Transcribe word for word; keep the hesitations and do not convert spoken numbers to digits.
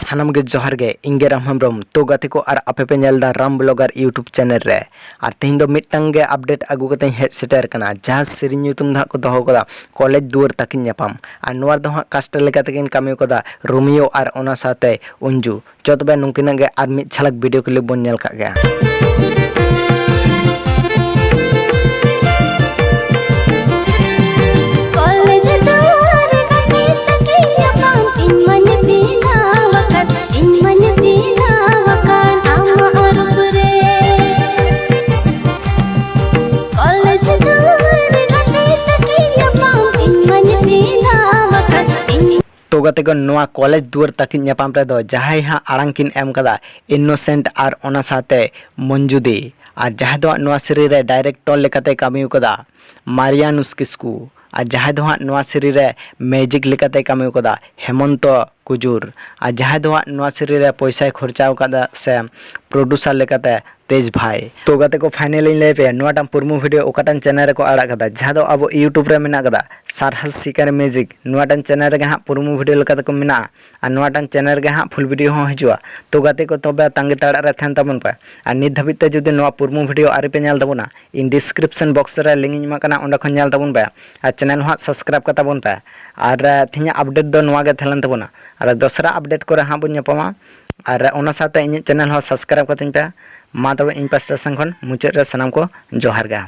ᱥᱟᱱᱟᱢ ᱜᱮ ᱡᱚᱦᱟᱨ ᱜᱮ, ᱤᱧ ᱜᱮ ᱨᱟᱢ ᱦᱮᱢᱵᱨᱚᱢ᱾ ᱛᱚ ᱜᱟᱛᱮ ᱠᱚ, ᱟᱨ ᱟᱯᱮ ᱯᱮ ᱧᱮᱞ ᱮᱫᱟ ᱨᱟᱢ ᱵᱞᱚᱜᱟᱨ YouTube ᱪᱮᱱᱮᱞ ᱨᱮ᱾ ᱟᱨ ᱛᱮᱦᱮᱧ ᱫᱚ ᱢᱤᱫᱴᱟᱝ ᱜᱮ ᱟᱯᱰᱮᱴ ᱟᱹᱜᱩ ᱠᱟᱛᱮᱧ ᱦᱮᱡ ᱥᱮᱴᱮᱨ ᱠᱟᱱᱟ, ᱡᱟᱦᱟᱸ ᱥᱮᱨᱮᱧ ᱧᱩᱛᱩᱢ ᱫᱚ ᱦᱟᱸᱜ ᱠᱚ ᱫᱚᱦᱚ ᱠᱟᱫᱟ ᱠᱚᱞᱮᱡᱽ ᱫᱩᱣᱟᱹᱨ ᱛᱟᱹᱠᱤᱱ ᱧᱟᱯᱟᱢ᱾ ᱟᱨ ᱱᱚᱣᱟ ᱨᱮᱫᱚ ᱦᱟᱸᱜ ᱠᱟᱥᱴ ᱞᱮᱠᱟ ᱛᱮᱠᱤᱱ ᱠᱟᱹᱢᱤ ᱠᱟᱫᱟ ᱨᱳᱢᱤᱭᱳ ᱟᱨ ᱚᱱᱟ ᱥᱟᱶᱛᱮ ᱩᱱᱡᱩ᱾ ᱪᱚ ᱛᱚᱵᱮ ᱱᱩᱠᱤᱱᱟᱜ ᱜᱮ ᱟᱨ ᱢᱤᱫ ᱡᱷᱟᱞᱟᱠ ᱵᱷᱤᱰᱤᱭᱳ ᱠᱞᱤᱯ ᱵᱚᱱ ᱧᱮᱞ ᱠᱟᱜ ᱜᱮᱭᱟ᱾ ᱠᱚᱞᱮᱡᱽ ᱫᱩᱣᱟᱹᱨ ᱜᱟᱛᱮ ᱛᱟᱹᱠᱤᱱ ᱧᱟᱯᱟᱢ, ᱤᱧ ᱢᱟᱧ ᱵᱮᱱᱟᱣ ᱟᱠᱟᱱ, ᱤᱧ ᱢᱟᱧ ᱵᱮᱱᱟᱣ ᱟᱠᱟᱱ ᱟᱢᱟᱜ ᱨᱩᱯ ᱨᱮ᱾ ᱠᱚᱞᱮᱡᱽ ᱫᱩᱣᱟᱹᱨ ᱜᱟᱛᱮ ᱛᱟᱹᱠᱤᱱ ᱧᱟᱯᱟᱢ, ᱤᱧ ᱢᱟᱧ ᱵᱮᱱᱟᱣ ᱟᱠᱟᱱ, ᱤᱧ ᱛᱚ ᱜᱟᱛᱮ ᱠᱚ, ᱱᱚᱣᱟ ᱠᱚᱞᱮᱡᱽ ᱫᱩᱣᱟᱹᱨ ᱛᱟᱹᱠᱤᱱ ᱧᱟᱯᱟᱢ ᱨᱮᱫᱚ ᱡᱟᱦᱟᱸᱭ ᱦᱟᱸᱜ ᱟᱲᱟᱝ ᱠᱤᱱ ᱮᱢ ᱠᱟᱫᱟ, ᱤᱱᱳᱥᱮᱱᱴ ᱟᱨ ᱚᱱᱟ ᱥᱟᱶᱛᱮ ᱢᱚᱧᱡᱩᱫᱤ, ᱟᱨ ᱡᱟᱦᱟᱸᱭ ᱫᱚ ᱦᱟᱸᱜ ᱱᱚᱣᱟ ᱥᱮᱨᱮᱧ ᱨᱮ ᱰᱟᱭᱨᱮᱠᱴᱚᱨ ᱞᱮᱠᱟᱛᱮ ᱠᱟᱹᱢᱤ ᱠᱟᱫᱟ ᱢᱟᱨᱤᱭᱟᱱᱩᱥ ᱠᱤᱥᱠᱩ, ᱟᱨ ᱡᱟᱦᱟᱸᱭ ᱫᱚ ᱦᱟᱸᱜ ᱱᱚᱣᱟ ᱥᱮᱨᱮᱧ ᱨᱮ ᱢᱤᱭᱩᱡᱤᱠ ᱞᱮᱠᱟᱛᱮ ᱠᱟᱹᱢᱤ ᱠᱟᱫᱟ ᱦᱮᱢᱚᱱᱛᱚ ᱠᱩᱡᱩᱨ, ᱟᱨ ᱡᱟᱦᱟᱸᱭ ᱫᱚ ᱦᱟᱸᱜ ᱱᱚᱣᱟ ᱥᱮᱨᱮᱧ ᱨᱮ ᱯᱚᱭᱥᱟᱭ ᱠᱷᱚᱨᱪᱟᱣ ᱠᱟᱫᱟ ᱥᱮ ᱯᱨᱚᱰᱩᱥᱟᱨ ᱞᱮᱠᱟᱛᱮ ᱛᱮᱡᱽ ᱵᱷᱟᱭ᱾ ᱛᱚ ᱜᱟᱛᱮ ᱠᱚ, ᱯᱷᱟᱭᱱᱮᱞ ᱤᱧ ᱞᱟᱹᱭ ᱯᱮᱭᱟ, ᱱᱚᱣᱟᱴᱟᱝ ᱯᱩᱨᱢᱩ ᱵᱷᱤᱰᱤᱭᱳ ᱚᱠᱟᱴᱟᱝ ᱪᱮᱱᱮᱞ ᱨᱮᱠᱚ ᱟᱲᱟᱜ ᱠᱟᱫᱟ, ᱡᱟᱦᱟᱸ ᱫᱚ ᱟᱵᱚ YouTube ᱨᱮ ᱢᱮᱱᱟᱜ ᱠᱟᱫᱟ, ᱥᱟᱨᱦᱟᱞ ᱥᱤᱠᱟᱨ ᱢᱤᱭᱩᱡᱤᱠ, ᱱᱚᱣᱟᱴᱟᱝ ᱪᱮᱱᱮᱞ ᱨᱮᱜᱮ ᱦᱟᱸᱜ ᱯᱩᱨᱢᱩ ᱵᱷᱤᱰᱤᱭᱳ ᱞᱮᱠᱟ ᱛᱮᱠᱚ ᱢᱮᱱᱟᱜᱼᱟ᱾ ᱟᱨ ᱱᱚᱣᱟᱴᱟᱝ ᱪᱮᱱᱮᱞ ᱨᱮᱜᱮ ᱦᱟᱸᱜ ᱯᱷᱩᱞ ᱵᱷᱤᱰᱤᱭᱳ ᱦᱚᱸ ᱦᱤᱡᱩᱜᱼᱟ᱾ ᱛᱚ ᱜᱟᱛᱮ ᱠᱚ, ᱛᱚᱵᱮ ᱛᱟᱺᱜᱤ ᱛᱟᱲᱟᱜ ᱨᱮ ᱛᱟᱦᱮᱱ ᱛᱟᱵᱚᱱ ᱯᱮ᱾ ᱟᱨ ᱱᱤᱛ ᱫᱷᱟᱹᱵᱤᱡ ᱛᱮ ᱡᱩᱫᱤ ᱱᱚᱣᱟ ᱯᱩᱨᱢᱩ ᱵᱷᱤᱰᱤᱭᱳ ᱟᱹᱣᱨᱤ ᱯᱮ ᱧᱮᱞ ᱛᱟᱵᱚᱱᱟ, ᱤᱧ ᱰᱤᱥᱠᱨᱤᱯᱥᱚᱱ ᱵᱚᱠᱥ ᱨᱮ ᱞᱤᱝᱠ ᱤᱧ ᱮᱢᱟᱜ ᱠᱟᱱᱟ, ᱚᱸᱰᱮ ᱠᱷᱚᱱ ᱧᱮᱞ ᱛᱟᱵᱚᱱ ᱯᱮ᱾ ᱟᱨ ᱪᱮᱱᱮᱞ ᱦᱚᱸ ᱦᱟᱸᱜ ᱥᱟᱵᱥᱠᱨᱟᱭᱤᱵᱽ ᱠᱟᱛᱟ ᱵᱚᱱ ᱯᱮ᱾ ᱟᱨ, ᱟᱨ ᱛᱮᱦᱮᱧᱟᱜ ᱟᱯᱰᱮᱴ ᱫᱚ ᱱᱚᱣᱟ ᱜᱮ ᱛᱟᱦᱮᱸ ᱞᱮᱱ ᱛᱟᱵᱚᱱᱟ᱾ ᱟᱨ ᱫᱚᱥᱨᱟ ᱟᱯᱰᱮᱴ ᱠᱚᱨᱮ ᱦᱟᱸᱜ ᱵᱚᱱ ᱧᱟᱯᱟᱢᱟ᱾ ᱟᱨ ᱚᱱᱟ ᱥᱟᱶᱛᱮ ᱤᱧᱟᱹᱜ ᱪᱮᱱᱮᱞ ᱦᱚᱸ ᱥᱟᱵᱥᱠᱨᱟᱭᱤᱵᱽ ᱠᱟᱹᱛᱤᱧ ᱯᱮ᱾ ᱢᱟ ᱛᱚᱵᱮ, ᱤᱧ ᱯᱟᱥᱴᱟ ᱥᱮᱱ ᱠᱷᱚᱱ ᱢᱩᱪᱟᱹᱫ ᱨᱮ ᱥᱟᱱᱟᱢ ᱠᱚ ᱡᱚᱦᱟᱨ ᱜᱮ᱾